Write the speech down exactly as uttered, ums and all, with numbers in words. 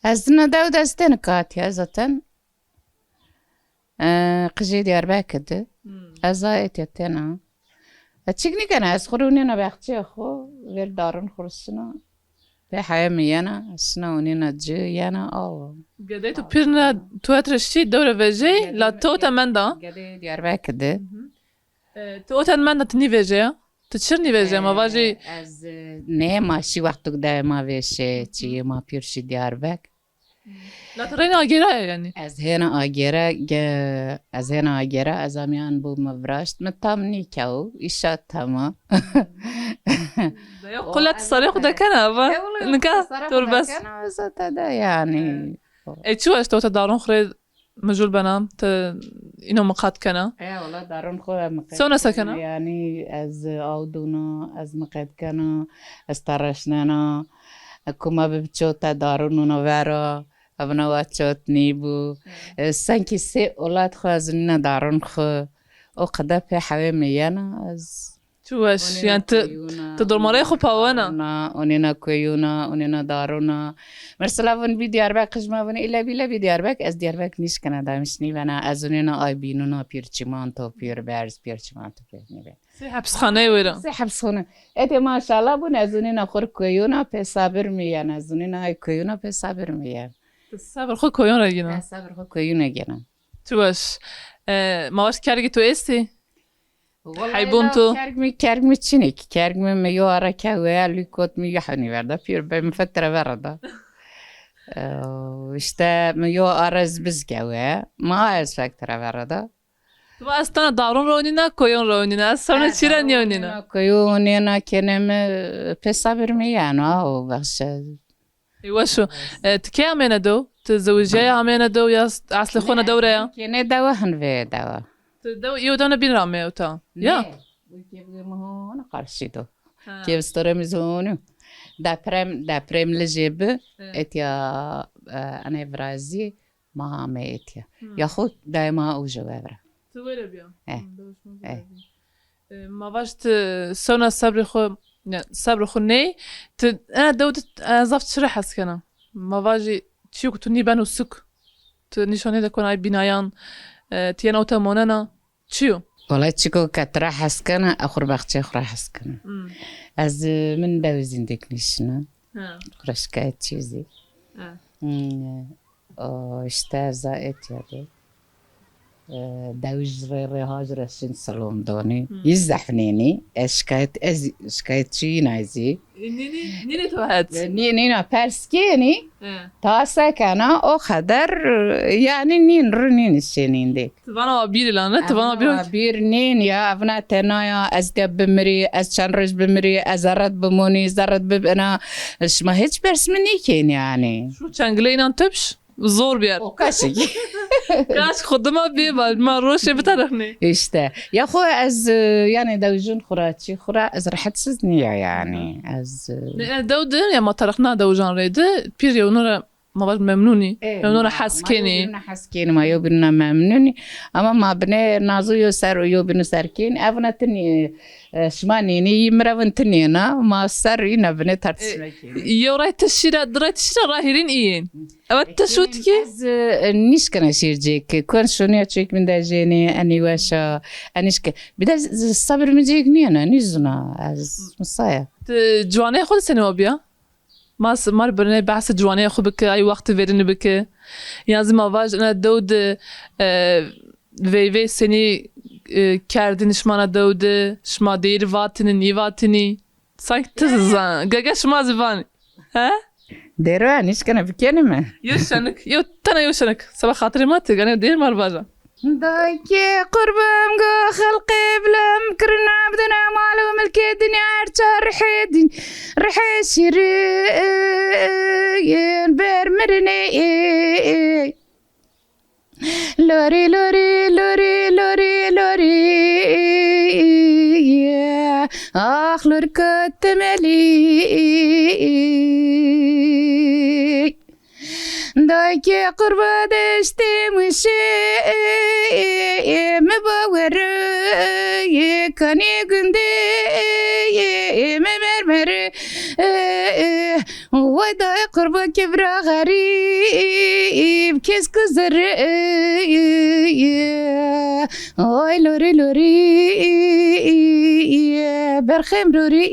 Ez dina dew de ez têne katiya zaten. E, qijê Diyarbekir de. Hmm. Ez a etya têna. E, çik nîkena, ez xwu rûnêna bexçeyê xwu, vêr darûn xwu rû şina. Pê heye mi yena, şina onêna ci, yena awa. Gedey tu pîr ne, tu het re şî, dew re vejey, la tota menda. Gedê Diyarbekir de. Hı hı. E, tu oten menda, tu nîvejeya? Tu çir nîvejeya? Ma vajî. E, ez, e, ne, ma şî wextuk de ma vêşê, çiyê ma pîr şî Diyarbek. La tu reyna agêra ya yanî? Ez hêna agêra, ge-, ez hêna agêra, ez amîyan bû mi viraşt, mi tam nîkew, îşa tam a. Deya qulet sarê xwu dekena, va. E, wele nika sarê xwu tor bes. Dekena, ez te de yanî. E, çi waşt ota darûn xwu rê mijûl bena, ti îno miqat kena? E, wela darûn xwu miqat kena. Sewna se kena? Yanî ez aw dûna, ez miqat kena, ez tereşnena. Kuma bi çota darûn ona vera, evna wa çot nîbû. E, senkî sê olat xwu ez nîna darûn xwu. O qede pê hewê mi yena, ez Çi weş. Yanî ti, ti dormareyê xwu pawena. Onêna koyûna, onêna darûna. Mesela vun bî Diyarbek, qij ma vun île bî, île bî Diyarbek, ez Diyarbek nîşkena, damiş nîvena, ez onêna ay bînûna pîr çimanto, pîr berz, pîr çimanto pîr nîve. Sê hepsxaneyê wêra. Sê hepsxane. Etê maşallah bun, ez onêna xwu rê koyûna pê sabir mi yena, ez onêna ay koyûna pê sabir mi yena. Ti sebir xwu koyûn ra gîna. Ez sebir xwu koyûn ra gîna. Çi weş. E, ma weş kergî tu estî? Heybûn tu? Kerg mi, kerg mi çinî ki. Kerg mi, mi yo ara kewe, lî kot mi yo hewnî verda. Pîr be mi fek tira verda. Ew, îşte mi yo ara ez biz kewe. Ma ez fek tira verda. Tu va ez tena darûn rewnîna, koyon rewnîna. Ez sewna çî ra nîewnîna. Koyon nêna kenê mi pê sabir mi yeno, o bexşe. Ê, weş o. E, ti key amêne dew? Ti zewicîyaya amêne dew ya eslê xo na dew ra ya? Kênê dewe hin vê dewe. Ti dew, yew dewna bîn ra ameyê ota? Ya. Ülke bugün muhona karşıydı. Ha. Kevstoremiz onu. Deprem, deprem lijê bi. Evet. Etya, e, ane vrazî ma amê etya. Hmm. Yaxu daima uca vevra. Ti were biya. E. Hmm, dew şima were biya. E, ma vaj ti sewna sebrê xwu, ya, sebrê xwu ney, ti ena dew de, e, zaf çi ra hes kena? Ma vajî çîyo ku tu nîbeno suk. Ti nîşanê de kon ay bînayan, e, ti yena ota monena. Çi yo? Wela çîko ke ti ra hes kena, e xwu rê bexçeyê xwu ra hes kena. Hmm. Ez, e, min dew zîndek nîşina. Ha. Xwu ra şikayetçî zî. Ha. Hmm, e, o, îşte ez a etya de. E, dewij rê, rê hac ra şin silom donî. Hmm. Yî zehf nênî. Ez şikayet, ez şikayetçî yîna zî. E, nînî, nînî to het? E, nî, nîna pers kênî. He. Ta se kena, o qeder, e, yanî nîn ri nîn şênîndê. Ti vana wa bîr lan, ne? Ti vana bîr. Wa bîr nîn ya, evna tena ya, ez de bimirî, ez çend roj bimirî, ez zerret bimonî, zerret bibina. Şima hiç pers mi nîkên yanî. Şu çengilê înan tepş? Zor bîyer. O kaşik. Kaşk xwu dima bê, ma roşê biterixnê. Îşte. Ya xwu ez, e, yanî dewijûn xwu ra, çî xwu ra, ez rehetsiz nîya yanî. Ez, e, ne, e, dew de ya ma terixna dewijan rê de, pîr yewnû ra, ma vaj memnûnî. E, memnûn ra hes kenî. Ma yewbînû ra hes kenî, ma yewbînû ra memnûnî. Ama ma binê nazo yew ser û yewbînû ser kenî. Evna ti nî, e, şima nênî, yî mi ra vin ti nêna, ma ser îna binê tartışma kenî. E, yew ray ti şîra, di ray ti şîra, ray hîrîn îyên. Ewe ti şût ki? Ez, e, nîşkena şîrcêk. Kon şonîya çêk min de jênê, enî weş a, enîşke. Bir de z-, sabir mi cêk nîyena, nîzuna. Ez misaya. Ti ciwanê xwu de senî wa bîya? Ma s-, ma rê birnê behsê ciwanê xwu bike, ay wextî verînî bike. Yan zî ma vaj ina dew de, e, veyvey senî, e, kerdîn şima na dew de, şima deyîr vatinî, nîvatinî. Sanki ti zan, gege şima zî vanî. He? Dêro ya, nîşkena bikenîme. Yew şenik, yew tena yew şenik. Seba xatirê ma ti, ganê dêr ma rê vaja. Dayke qurbam go xelqê bilam kirina bidina mal û milkê dinya her çar rihê din, rihê şîrin ber mirinê. Lorî, lorî, lorî, lorî, lorî. Ax lorîko temelî. Dayke qurba deştê mişê mi bawere kanê gundê mi mermere. Wedayê qurba kevra xerîb, kesk û zerrê. Ay lorî lorî, berxem rorî.